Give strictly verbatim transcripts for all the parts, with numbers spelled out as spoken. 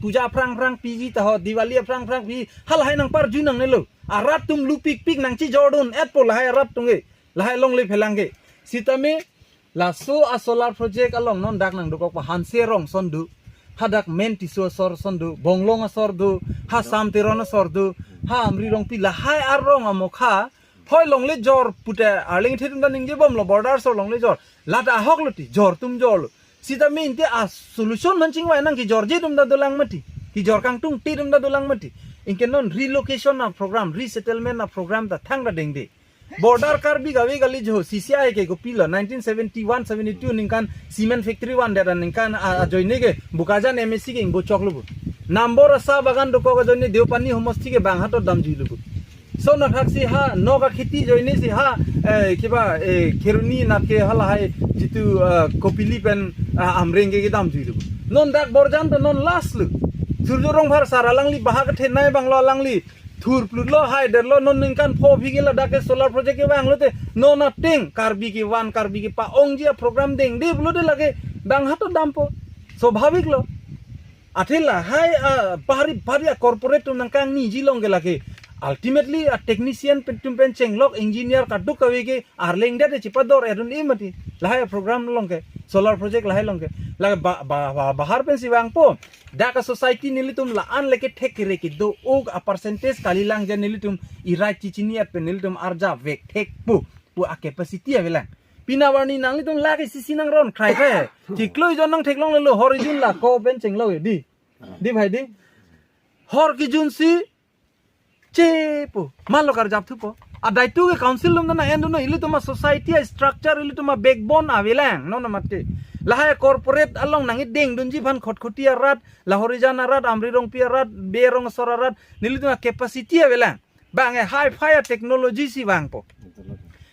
Puja aphrang aphrang piji ta ho, Diwali aphrang aphrang piji, halahai nangparju nangnelo. Arat atum lupikpik nangchijordun-etpo lahai arat atum ke, lahai longle phelang ke. Sitame laso a solar project along non dak nangdokok pa Hanse Rong ason do, hadak Men Tisso asor ason do, Bonglong asor do, ha Sam Teron asor do, ha Amri Rongpi, lahai arong amokha, hoi longle jor pute arleng the atum ta ningjebomlo, border asor longle jor. Lata ahok lo ti, jor atum jorlo. Sitame inte a solution man chingvai nang, kejorje atum ta dolang mati, kejor kangtungte atum ta dolang mati. Anke non relocation a program, resettlement a program ta thangta dengde. Border Karbi kave kali jo, C C I ke kopilo, nineteen seventy-one seventy-two ningkan cement factory vandet aningkan a, ajoine ke Bokajan M A C ke ingbo choklo bo. Nambor a sa bagan dokok ajoine Deopani homosti ke bang hato damjuilo bo. Lason athaksi ha nok akheti ajoine si ha, eh, kiba, eh, Kheroni anat ke halahai jitu, eh, Kopili pen, ah, Amreng ke kedamjuilo bo. Non dak Borjan ta non last lo. Surjya Rongphar sar alangli bahak thenai banglo, alangli thurplutlo, haiderlo, non ningkan pho aphi ke ladak ke solar project kevanglote, non ateng Karbi kevan, Karbi kepa-ongji a program dengde pulote lake bang hato dampo. Swabhavik lo. Athe lahai, ah, bahari bahari a corporate atum nangkangniji long ke lake. Ultimately a technician pen atum pen chenglok, engineer kadokave ke arleng det chipador-edun-e mati. Lahai a program long ke, solar project lahai long ke. Lake ba, ba, ba, bahar pensi vangpo. Dak a society nelitum la-an leke thek kere kedo-o a percentage kalilang, je nelitum irai chichini-et pen nelitum arjap vek thek pu, pu a capacity avelang. Pini awarni nanglitum lake sisi nangron khrai khrai. Chiklo ejon nangtheklonglelo, hor ejun la ko pen chenglo di. Di bhai di. Hor kejunsi chepu, malo karjap thupo. Adai tu ke council atum ta nang-endunnon, ilitum a society a structure, ilitum a backbone avelang, non amat ke. Lahai corporate along nangkedengdunji aphan Khatkhati arat, la Horijan arat, Amri Rongpi arat, Be Rong asor arat, nelitum a capacity avelang. Bang e hi-fi a technology si vangpo.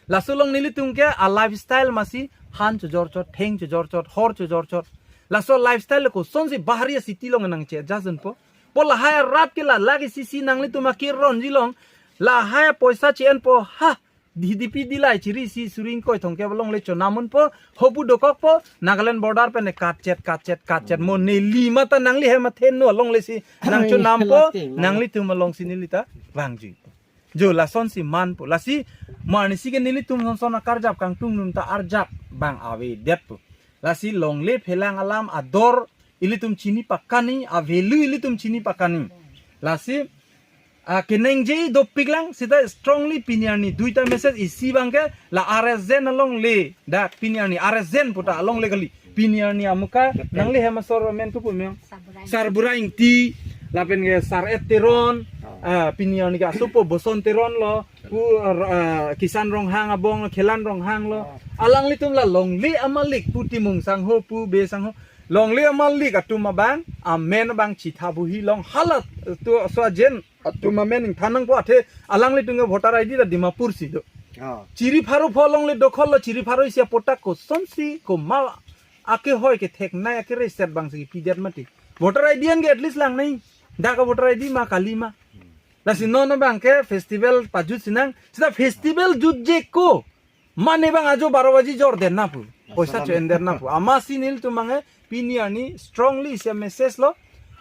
Laso along nelitum ke a lifestyle masi han chojorchot, theng chojorchot, hor chojorchot. Laso lifestyle kosonsi bahari a city along nangche-adjust dunpo. Pu lahai arat ke la lake sisi nanglitum akir ronji long. Lahai poisa che-enpo ha. Di dipi dilai chiri isi suri ingkoi thomkep alongle chonam unpo. Hopu dokokpo. Nagaland border pen katchet, katchet, katchet. Mo neli mata nangli hem athenno alongle si nangchonampo. Lasting, no? Nanglitum alongsi neli ta vangjuipo. Jo lasonsi manpo. Lasi mo arnisi ke nelitum sonson akarjap kangtung atum ta arjap bang avedetpo. Lasi longle phelang alam ador ilitum chini pakani, a value ilitum chini pakani. Lasi, ah, keningje dopiklang, sita strongly pini arni duita message isi abangke, la R S Zen alongle, dak pini arni R S Zen puta alongle kali. Pini arni amuka, nangli hem asor amen kopu meng. Sarbura. Sarbura Ingti, lapen ke Sar-et Teron, ah, pini arni ke asopo Boson Teron lo, pu, ah, Kisan Ronghang abong, Khelan Ronghang lo. Alanglitum la longle amalik pu Timung sangho pu Be sangho. Longle amalik atum abang, amen abang chitha buhi long halat tu so ajen atum amen ingthan nangpo athe alanglitum ke voter I D la Dimapur si do. Ah. Chiri pharo pho longle dokhol lo chiri pharo isi apotak kosonsi komat akehoi ketheknei akereset abangsi pidet mati. Voter I D an ke at least langnei. Dak a voter I D ma kali ma. Lasi non abangke festival pajut sinang. Sita festival jutje ko. Mane bang ajo baro baji jor den na pu. Poisa cho-en den na pu. Amatsi nelitum abangke pini arni strongly isi a message lo.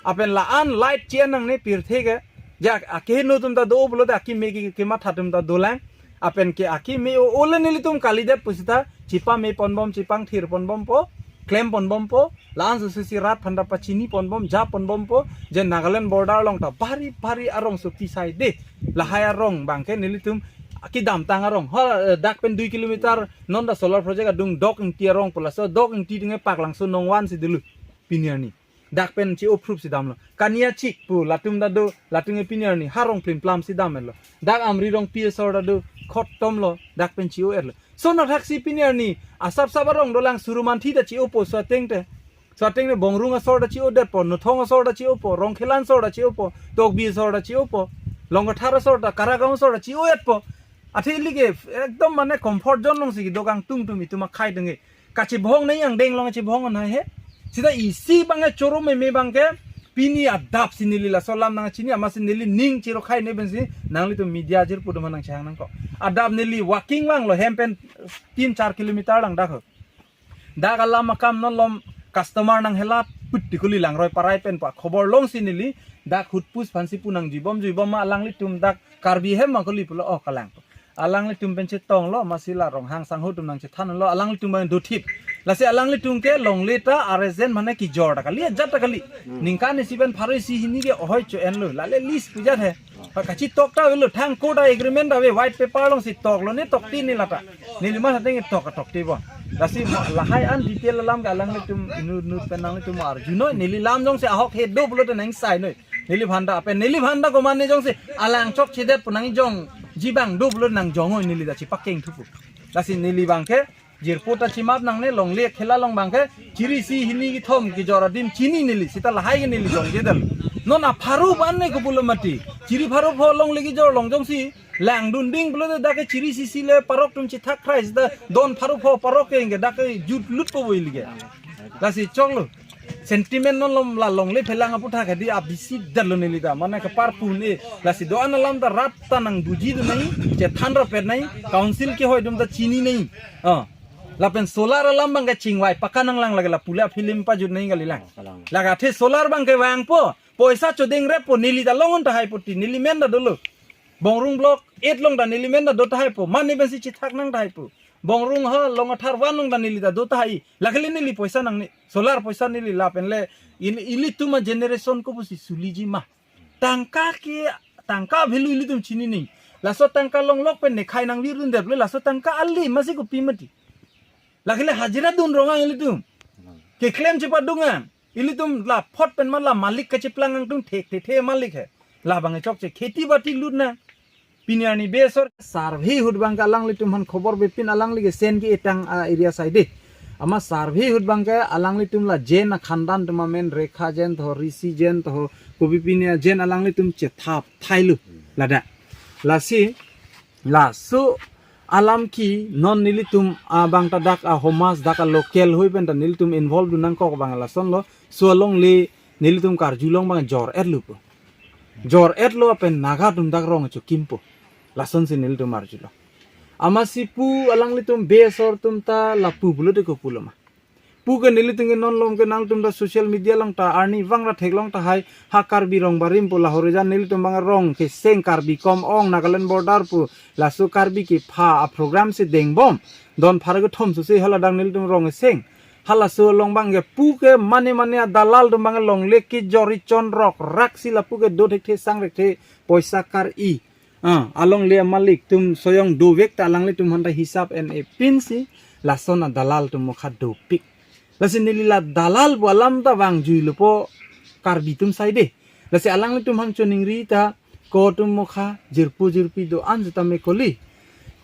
Lapen la-an light che-en nangne pirthe ke. Ja akeheno atum ta do pulote akeme ke, kematha atum ta dolang. Lapen ke akeme o-ole nelitum kalidet pusita chipame ponbom, chipangthir ponbompo, klem ponbompo. La-an sususi rat aphan ta pachini ponbom, ja ponbompo, je Nagaland border along ta bari bari arong sopi saide. Lahai arong abangke nelitum kedamtang arong. Ho, eh, dak pen dui kilometer non ta solar project adung Dok Ingti arong pu laso Dok Ingti atum ke Paklangso Nongvan si dulu pini arni. Dak pen chi-o phrup si damlo. Kaniachik pu latum ta do, latum ke pini arni ha rong plim plam si dam-etlo. Dak Amri Rongpi asor ta do, khottom lo, dak pen chi-o-etlo. Lason athaksi pini arni asap sap arong dolang, Surumanthi ta chi-opo so ateng te. So ateng te Bongrung asor ta chi-odetpo, Nothong asor ta chi-opo, Rongkhelan asor ta chi-opo, Tokbi asor ta chi-opo, Longkathar asor ta, Karagaon asor ta chi-o-etpo. Athe ili ke ekdom mane comfort zone alongsi kedo kangtung atum itum akhei atum ke. Kachibhong nai angdeng along chibhong nai he. Sita isi abangke choro meme abangke pini adap si neli laso alam nangchini amatsi neli ning chiro khai ne pensi nanglitum media jirpo atum nangchehang nangkok. Adap neli walking vanglo hem pen tin char kilometer lang dak ho. Dak alam akam non lom customer nanghelat, Put ti kuli Langroi Parai pen pa khobor longsi neli dak hutpus aphansi pu nang jibom jibom ma alanglitum dak Karbi hem ma kuli pulo, oh, kalang. Alanglitum pen chetonglo, masi la Ronghang sangho atum nang chethanlo, alanglitum bang dothip. Lasi alanglitum ke longle ta aresen mane kejor ta kali, ajat ta kali. Ningkan isi pen pharo isi hini ke ohoi cho-enlo. Lale list pujat he. Pa kachitok ta avelo, thang ko ta agreement ta ave, white paper alongsi toklo ne tokti ne lata. Neli ma hateng tok tokti bo. Lasi mo lahai an detail alam ke alanglitum inut inut pen nanglitum arjunoi, neli lam jongsi ahok he do pulote nang sai noi. Neliphan ta pen neliphan ta komatne jongsi alang chokchedet pu nang jongji abang do pulo nang jongoi, neli ta chipakeng thupo. Lasi neli abang ke jirpo ta chimap nangne, longle khela along abang ke chiri isi hini kethom kejor adim chini neli, seta lahai ke neli jongje dal. Non apharo ban ne ko pulo mati. Chiri pharo pho longle kejor along jongsi langdun ding pulote dak ke chiri isi isi le parok atum chithak khrai seta don pharo pho parok ke ingke dak ke jutlut po bo ili ke. Lasi choklo. Sentiment non lom la longle phelang aputhak hedi abisi dalo neli ta. Mane kepar pune. Lasi do-an alam ta rat ta nang buji do nai. Chethan rapet nai. Council kehoi atum ta chini nai. Oh. Lapen solar alam abang ke chingvai pakka nanglang lake lapu le film pajut nai kali lang. Kalang. Lake athe solar abang ke vangpo. Poisa chodeng rep po, neli ta longon tahai po ti, neli men ta dolo. Bongrung block eight along ta neli men ta do tahai po. Mane pensi chithak nang tahai po. Bongrung ha Longathar one along ta neli ta do tahai. Lake le neli poisa nangne. Solar poisa neli lapen le in ilitum a-generation ko pusi suliji ma. Tangka ke, tangka value ilitum chini nai. Laso tangka longlok pen ne khai nang virun dep le, laso tangka ali masi kopi mati. Lake le hajira dun rong ang ilitum. Keklem chepadung ang. Ilitum la phot pen ma la malik kachiplang angtung thek the the malik he. La abang chokche kheti bati lut nang. Pini arni be asor survey ahut abang ke alanglitum aphan khobor bepin, alangli ke sen ke-etang a-area side. Amat survey ahut abang ke alanglitum la Jain akhandan atum amen Rekha Jain to, Rishi Jain to, kopi pini a-Jain alanglitum chethap thailu. Ladak. Lasi, laso alam ke non nelitum abang ta dak a-homage dak a-local hoi pen ta nelitum involve dun nangkok abang lasonlo. So along le nelitum karjulong abang jor-etlo po. Jor-etlo pen Naga atum dak rong chokimpo. Lasonsi nelitum arjulong. Amatsi pu alanglitum be asor atum ta lapu pulote ko pulo ma. Pu ke nelitum ke non lom ke nangtum ta social media along ta arnivang ra theklong tahai ha Karbi Rong Barim pu la Horijan nelitum abang rong keseng Karbi kom ong Nagaland border pu laso Karbi kepha a-program si dengbom. Don pharo kethom susi haladang nelitum rong keseng. Halaso along abang ke pu ke mane mane a-dalal atum abang longle kejor ri chonrok raksi lapu ke do thekthe sang thekthe poisa kar-i. Ah, alongle amalik atum soyong dovek ta alanglitum aphan ta hisap en-e pinsi lason a-dalal atum mokha dopik. Lasi neli la dalal pu alam ta vangjuilo po Karbi atum side. Lasi alanglitum aphan choningri ta ko atum mokha jirpo jirpi do-an sitame koli.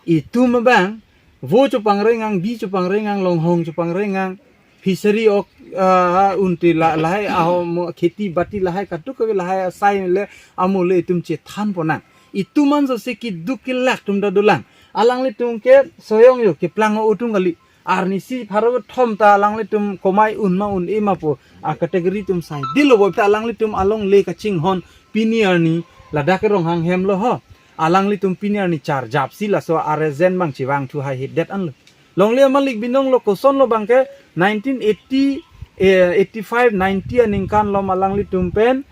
Itum abang vo chopangreng ang, bi chopangreng ang, longhong chopangreng ang, fishery ok, ah, unti la, lahai aho mo kheti bati lahai kaduk kave lahai asai le amo le itum chethan ponnang. Itum anso si keduk kelak atum ta dolang. Alanglitum ke soyong yo keplang o-ong atum kali. Arnisi pharo kethom ta alanglitum komai un ma un-e ma pu a-category atum sai. Dilo bo ta alanglitum alongle kachinghon pini arni ladak ke Ronghang hem lo ho. Alanglitum pini arni charjapsi laso aresen abang chevang thu hai hedet anlo. Longle amalik binong lo, kosonlo abang ke nineteen eighty, eh, eighty-five, ninety aningkan lom alanglitum pen,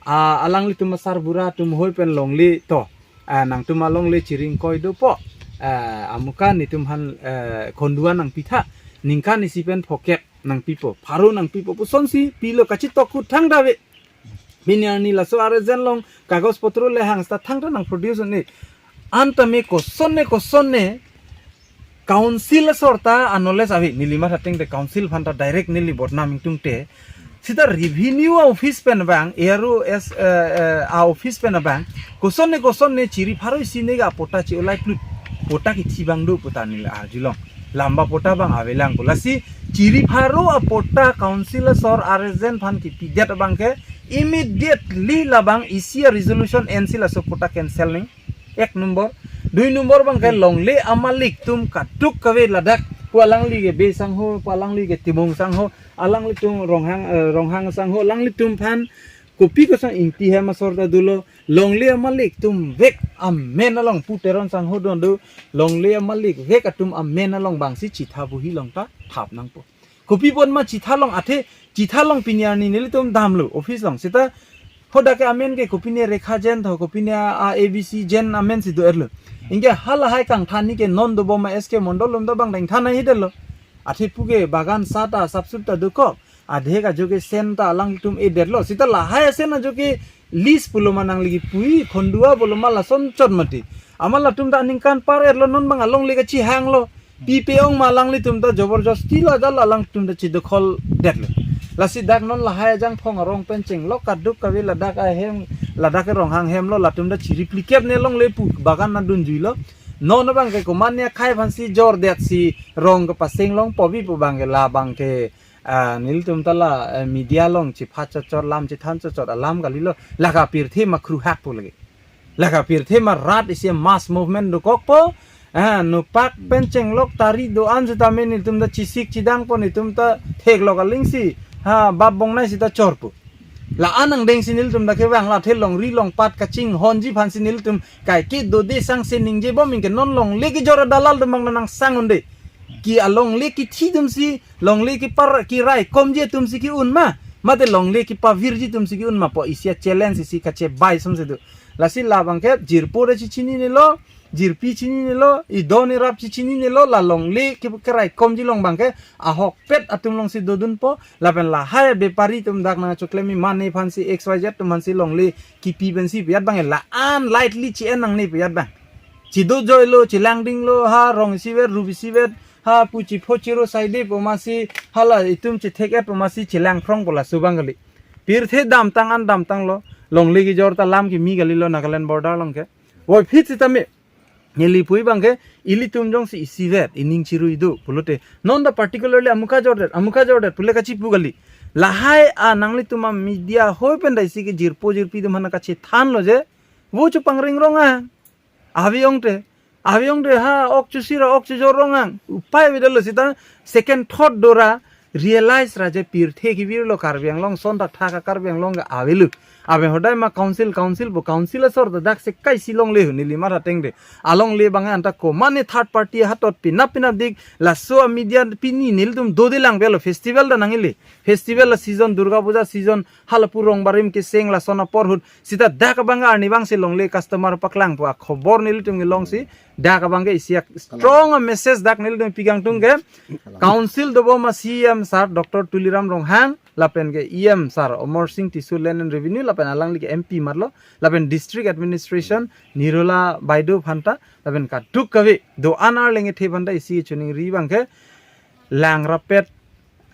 ah, alanglitum asarbura atum hoi pen longle to. Ah, nangtum alongle chiring koi dopo. Ah, amuka netum aphan, eh, khonduan nangpitha. Ningkan isi pen phokep nangpipo. Pharo nangpipo. Pusonsi pilo kachitok kut thangta ave. Pini arni laso aresen along kagos potro le hangsta thangta nang produce ne. Anta me kosonne kosonne council asor ta a-knowledge ave, neli mathateng te council aphan ta direct neli bodnam ingtung te. Sita revenue office pen abang, A R O S, eh, eh, a-office pen abang, kosonne kosonne chiri pharo isi ne ga patta che-olai plut. Patta kithi abang do pu ta neli arjulong. Lamba patta abang avelang pu. Lasi chiri pharo a-patta council asor aresen aphan kipidet abang ke immediately labang isi a-resolution ensi laso patta cancel ning. Ek number. Dui number abang ke longle amalik atum kaduk kave ladak pu alangli ke Bey sangho, pu alangli ke Timung sangho, alanglitum Ronghang, eh, Ronghang sangho, alanglitum aphan kopi kosong Ingti hem asor ta dolo, longle amalik atum vek amen along pu Teron sangho don do, longle amalik vek atum amen along abangsi chitha buhi along ta thap nangpo. Kopi pon ma chitha long, athe chitha long pini arni nelitum damlo office long. Seta hadak ke amen ke kopine Rekha Jain tho, kopine a, a ABC Jain amen si do-etlo. Anke halahai kangthan ni ke non dobom ma S K Mondol along ta bang dengthan ahi detlo. Athe pu ke bagan sat ta sapsup ta dokok. Adhe ka jo ke sen ta alangtum edetlo. Seta lahai asen ajo ke list pulo ma nangli kipui, Khandua pulo ma lason chot mati. Amat latum ta aningkan par-etlo, non bang alongle kachihanglo. Pi pe-ong ma alanglitum ta joborjosti lo, ajal alangtum ta chidokhol detlo. Lasi dak non lahai ajangphong arong pen chenglok kaduk kave ladak ahem, ladak ke Ronghang hem lo, latum ta chiriplikep ne longle pu bagan nadunjuilo. Non bang ke komatne akhei aphan si jordet si rong kepaseng long pobi pu bang ke la bang ke, ah, nelitum ta la, eh, media along chipha chotchot, lam chithan chotchot alam kalilo. Lake pirthe ma khruhak po lake. Lake pirthe ma rat isi mass movement dokokpo. Ah, nopak pen chenglok tari do-an setame nelitum ta chisik chidangpo, nelitum ta theklok aling si, ha, bap bongnai sita chorpo. La-an angdeng si nelitum ta kevang, la athe longri longpat kachinghonji aphan si nelitum kaike dode sangse ningjebom, anke non longle kejor adalal atum bang ta nangsang un-e. Ke alongle kithi atum si, longle kepar keraikomji atum si ke-un ma, mate longle kepavirji atum si ke-un ma pu isi a-challenge isi kachebai som si do. Lasi la bang ke jirpo ta chichininelo, jirpi chininelo, idon irap chichininelo, la longle ke keraikomji along bang ke ahokpet atum along si dodunpo. Lapen lahai bepari atum dak nangchoklem, mane aphan si X Y Z atum aphan si longle kipi pen si piyat bang ke la-an lightly chi-en nangne piyat bang. Chido joilo, chilangdinglo, ha rong isivet, rup isivet, ha pu chipho chiro saide pu ma si, hala itum chithek-et pu ma si chilangphrongpo, laso bang kali. Pirthe damtang an damtanglo, longle kejor ta lam kimi kalilo Nagaland border along ke. Voiphit sitame neli pui bang ke, ilitum jongsi isivet, ining chirui do pulote, non ta particularly amukha jordet, amukha jordet pule kachipu kali. Lahai a nanglitum a media hoi pen ta isi ke jirpo jirpi atum aphan kachethanlo je, vo chupangring rong a. Ave ong te, ave ong te, ha ok chusira, ok chujor rong ang. Upai avedetlo, sita second thought dora, realize ra je pirthe kevirlo, Karbi Anglong ason ta thak a Karbi Anglong ke avelo. Ave hodai ma council, council pu, council asor ta dak se kaisi longle hu neli matha teng de. Alongle bang anta komatne third party hatot pinap pinapdik, laso a media pini nelitum dode lang pelo, festival ta nangkele. Festival a season, Durga Puja season, halapu rong barim keseng lason apor ahut. Sita dak abang arni bang si longle customer paklang pu akhobor nelitum kelong si, dak abang ke isi a strong a message dak nelitum pi kangtung ke. Council dobom a C E M sir Doctor Tuliram Ronghang, lapen ke E M sir Amarsing Tisso, Land and Revenue, lapen alangli ke M P marlo, lapen District Administration Nirola Baideo aphan ta, lapen kaduk kave do-an arleng ethe aphan ta isi choningri bang ke, lang rapet,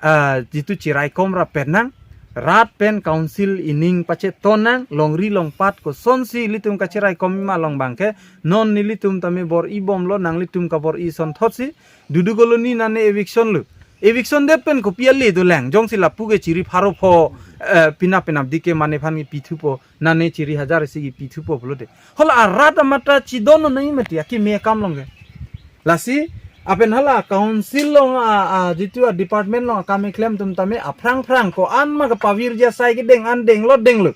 ah, jitu chiraikom rapet nang, rat pen council ining pacheton nang, longri longpat kosonsi ilitum kachiraikom ma along bang ke, non nelitum tame bor-ibomlo, nanglitum kabor-i asonthot si, Dudu Colony nane eviction lo. Eviction det pen kopi ale dolang, jongsi lapu ke chiri pharo pho, eh, pinap pinapdik ke mane aphan kipithupo, nane chiri hajar isi kipithupo pulote. Hala arat amat ta chidon nai mati akimi akam along ke. Lasi, apen hala council along a, a, jitu a department along akam keklem atum tame aphrang phrang ko-an ma kapavirji asai kedeng an denglo denglo.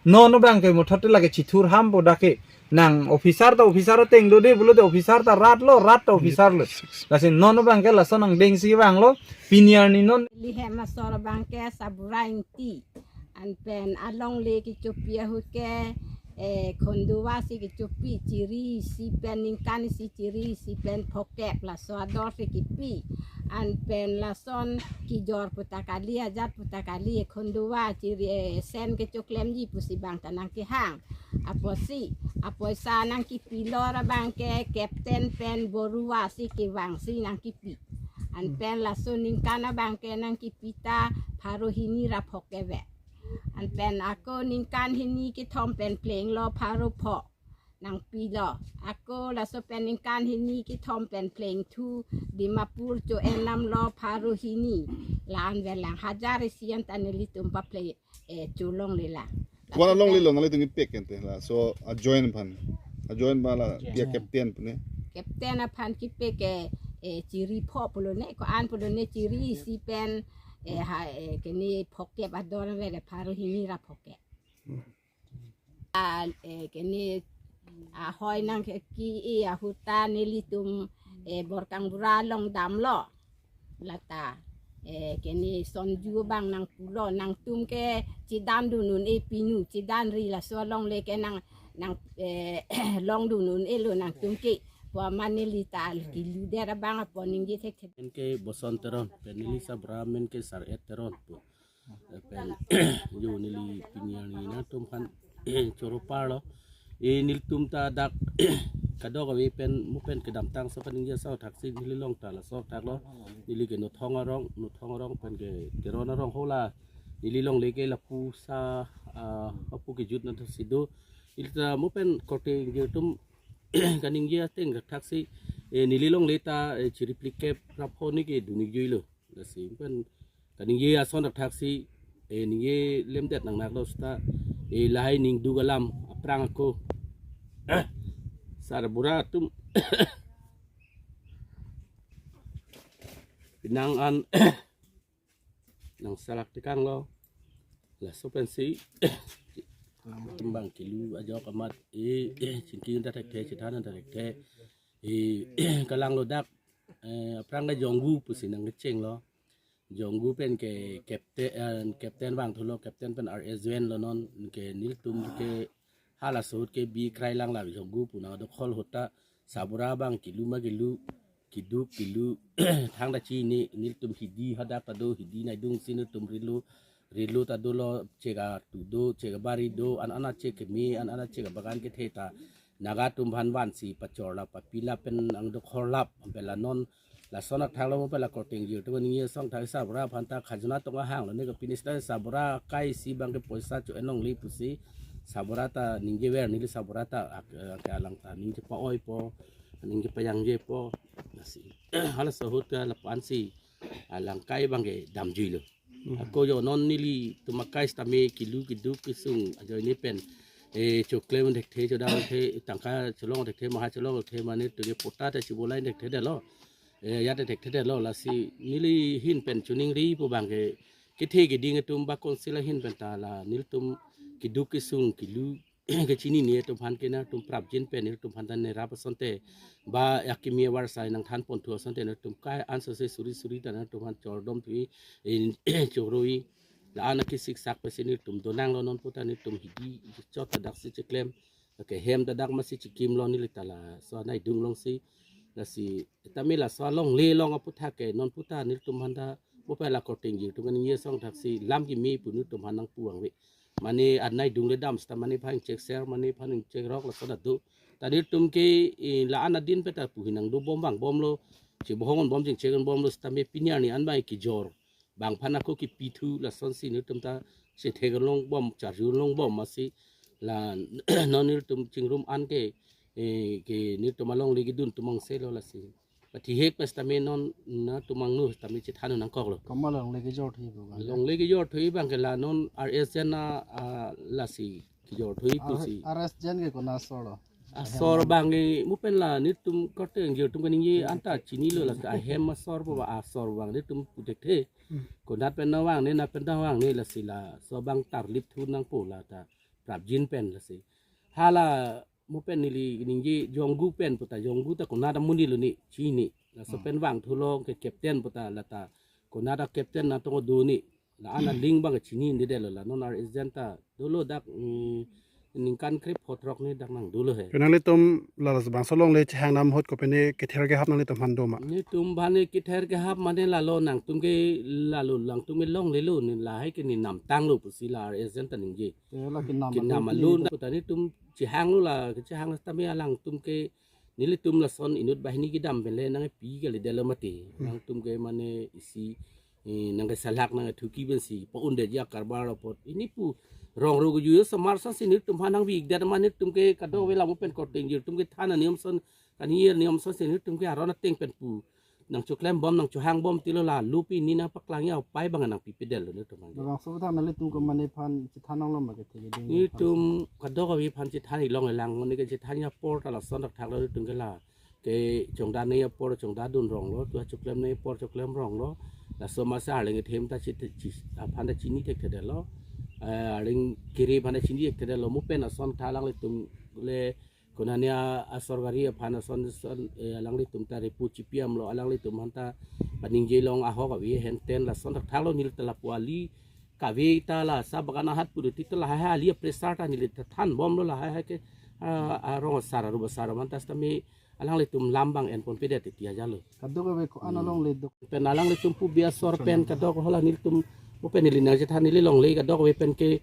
Non bang ke muthot lake chithur hampo dak ke. Nang officer ta officer ateng dode pulote officer ta rat lo, rat ta officer lo. Lasi non bang ke lason angdeng si vanglo, pini arni non. Lihem asor bang ke Sabura Ingti. An pen alongle kechopi ahut ke, eh, Khandua si kechopi, chiri isi pen ningkan isi chiri isi pen phokep laso ador si kipi. An pen lason kejor pu ta kali, ajat pu ta kali, Khandua chiri, eh, sen kechoklemji pusi bang ta nangkehang. Apotsi, apoisa nangkipilo ra bang ke Captain pen Borua si kevang si nangkipi. An pen laso ningkan abang ke nangkipi ta pharo hini ra phokep ave. An pen ako ningkan hini kethom pen plenglo pharo pho nangpilo. Ako laso pen ningkan hini kethom pen plengthu Dimapur cho-en damlo pharo hini. La-an avelang hajar isi an ta nelitum paple, eh, cholongle lang. Wana longlelo nanglitum kepek ente laso a-join aphan. A-join aphan la pia captain pu ne. Captain aphan kepek ke, eh, chiri pho pulo ne, ko-an pulo ne chiri isi pen, eh, ha, eh, kene phokep ador ave le pharo hini ra phokep. A, eh, kene ahoi nangke-i ahut ta nelitum, eh, Borkangbura along damlo. Lata. Eh, kene sonju abang nangpulo, nangtum ke chedandun un-e pinu, chedanri laso alongle ke nang, nang, eh, longdun un-elo nangtum ke. Pu amat neli ta kiludet abang apot ningje thekthe. Pen ke Boson Teron, pen neli sabra amen ke Sar-et Teron pu. Pen jo neli pini arni nangtum aphan choro parlo. E nelitum ta dak kadokave pen mo pen kedamtang so kaningje asong thaksi neli along ta laso thaklo. Neli ke Nothong arong, Nothong arong pen ke Teron arong hala. Neli alongle ke lapu sa, ah, lapu kejut nangthu si do. Neli ta mo pen korte ingjir atum kaningje ateng thaksi, eh, neli alongle ta, eh, chiriplikep rapho ni ke dun-ik juilo. Lasi pen kaningje ason thaksi, eh, ningje lemdet nangnaklo seta, eh, lahai ningduk alam aphrang ako. Sarbura atum pinang an nangsalak tekanglo. Laso pensi atum abang kilu ajok amat, eh, eh, chingki un-e thekthe, chethan un-e thekthe. Eh, kalanglo dak, eh, aphrang ke Jonggu pusi nangkechenglo. Jonggu pen ke captain, eh, captain vangthulo, captain pen R S J N lo non, ke nelitum ke hala ahut ke bi krai lang la Jonggu pu nangdokhol ahut ta sabura abang kilu ma kilu, kiduk kilu, thangta chini, nelitum hidi hadak ta do, hidi naidung si nelitum rilo, rilo ta dolo, chek artu do, chek abari do, an an achek keme, an an achek abagan kethe ta Naga atum aphan vansi pachorlap, papilap pen nangdokhorlap, ampela non lason athaklo mo pen la korte ingjir atum kaningje asong thak sabura aphan ta khajona tong ahanglo ne ke pini seta sabura akai si abang ke poisa cho-en longle pusi sabura ta ningjever, neli sabura ta ak-, ak-, alang ta ningje pa-oipo, ningje pajangjepo. Lasi halaso ahut ke lapu-an si alang akai abang ke damjuilo. Ako jo non nelitum akai sitame kilu kiduk kesung ajoine pen, eh, choklem thekthe, chodang thekthe, tangka cholong thekthe, maha cholong thekthe, mane tuge pota te chibolai thekthe detlo. Eh, ya te thekthe detlo, lasi neli ahin pen choningri pu abang ke kethe keding atum ba council ahin pen ta la nelitum kiduk kesung kilu kechinine atum aphan ke nangtum prapjin pen nelitum aphan ta nerap asonte ba akimi avarsai nangthan ponthu asonte nangtum kai ansose suri suri ta nangtum aphan chordom thu-i, eh, choro-i. La-an akisiksak pensi nelitum donanglo, non pu ta nelitum hidi chot ta daksi cheklem. Ke hem ta dak masi chekimlo, neli ta laso anaidung alongsi. Lasi tame laso alongle along aputhak ke non pu ta nelitum aphan ta mo pen la korte ingjir atum kaningje asong thaksi lam keme pu nelitum aphan nangpu vangve. Mane anaidung le dam seta mane aphan chek ser, mane aphan chek rok laso ta do. Ta nelitum ke, eh, la-an adin pen ta puhi nangdobom vangbomlo. Chebohong-onbom, chingchek-onbomlo sitame pini arni an abang kejor. Bang aphan ako kipithu lasonsi nelitum ta chethek longbom, charju longbom masi la non nelitum chingrum an ke, eh, ke nelitum alongle kedun atum angselo lasi. Pathihek pen sitame non nangtum angno sitame chethan nangkoklo. Komat longle kejor thu-i pu abang? Longle kejor thu-i abang ke la non R S J N a, ah, lasi kejor thu-i pusi. R S J N ke konat asor lo? Asor abang ke mo pen la nelitum korte ingjir atum kaningje anta chinilo, lasi ahem asor pu ba asor abang nelitum pu thekthe. Hmm. Konat pen nangvangne, nat pen nangvangne, lasi laso abang tarlip thu nangpo la ta prapjin pen lasi. Hala mo pen neli ningje Jonggu pen pu ta, Jonggu ta konat amonit lo ne chini. Laso, hmm, pen vangthulo ke captain pu ta la ta konat a-captain nangtong do ne. La-an aling abang chinine detlo, la non R S J N ta dolo dak, mm, ningkan krepho throk ne dak nangdolo he. Pen nanglitum la labangso alongle chehang nam ahut ko pen ne kether kehap nanglitum aphan do ma? Nelitum aphan ne kether kehap mane lalo nangtum ke lalo nangtum ke longlelo ne, lahai ke ne namtanglo pusi la R S J N ta ningje. Te la kenam, kenam alun alun ta nelitum chehanglo, la kechehang tame alangtum ke nelitum lason inut banghini kedam pen le nangpi kali detlo mati. Hmm. Nangtum ke mane isi, eh, nangkesalak nangthuki pensi pa-undetji akarbar apot. Ini pu rong ro keju osomar asonsi nelitum aphan nangvik det mane nelitum ke kadokave la mo pen korte ingjir atum kethan aniyom ason, kaningje aniyom asonsi nelitum ke aron ateng pen pu nangchoklembom, nangchohangbom tilo, la lo pini nangpaklangji upai abang nangpipe detlo nelitum abang. Labangso aphuthak nanglitum komatne aphan chethan longlo ma kethe keding? Nelitum kadokave aphan chethan-ik longlelang, mane kechethanji apor ta lason thakthaklo nelitum ke la. Ke chongdannangji apor chongdandun ronglo, tu choklem nangji apor choklem ronglo. Laso masi arleng kethem ta chi, chi, aphan ta chini thekthe detlo. Eh, arleng kere aphan ta chini thekthe detlo. Mo pen ason tha alanglitum le Konane a, a sorkari aphan ason son, eh, alanglitum ta repu chipiam lo, alanglitum aphan ta paningje long ahok ave henten lason thakthak lo, neli ta lapu ali kave ta la sa bagan ahat puri ti ta lahai ali a pressure ta neli ta than bom lo, lahai ke, ah, arong asar arup asar aphan ta sitame alanglitum lam bang enpon pedet ti ajalo. Kadokave ko-an alongle do. Pen alanglitum pu biasor pen kadokave hala nelitum, o pen neli nangchethan neli longle kadokave pen ke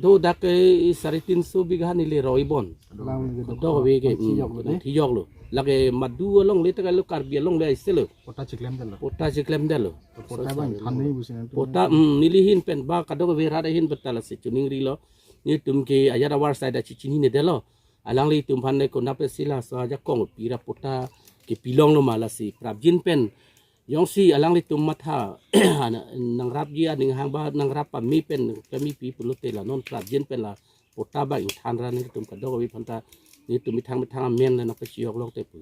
do dak ke sare tinso bigha neli roi bon. Alongle do. Kadokave ke, hmm, thijok lo de. Thijok lo. Lake madu alongle ta kalo Karbi alongle aise lo. Pota chiklemdetlo. Pota chiklemdetlo. Pota bang than ni busi nangtum. Pota, hmm, neli ahin pen ba kadokave rat ahin pen ta lasi chiningrilo. Nelitum ke ajat avar side a chichinine detlo. Alanglitum aphan ne konat pensi laso ajakong pira pota kepilong lo ma lasi prapjin pen. Jongsi alanglitum matha nangrapji aning hang ba nangrap pame pen kami pi pulote la non prapjin pen la pota ba ingthan ra nelitum kadokave aphan ta nelitum methang methang amen le nangpachihok long te pu.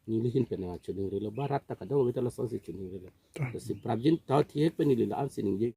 Neli ahin pen nangchiningrilo ba rat ta kadokave ta lasonsi chiningrilo. Lasi prapjin ta thihek pen neli la-an si ningje.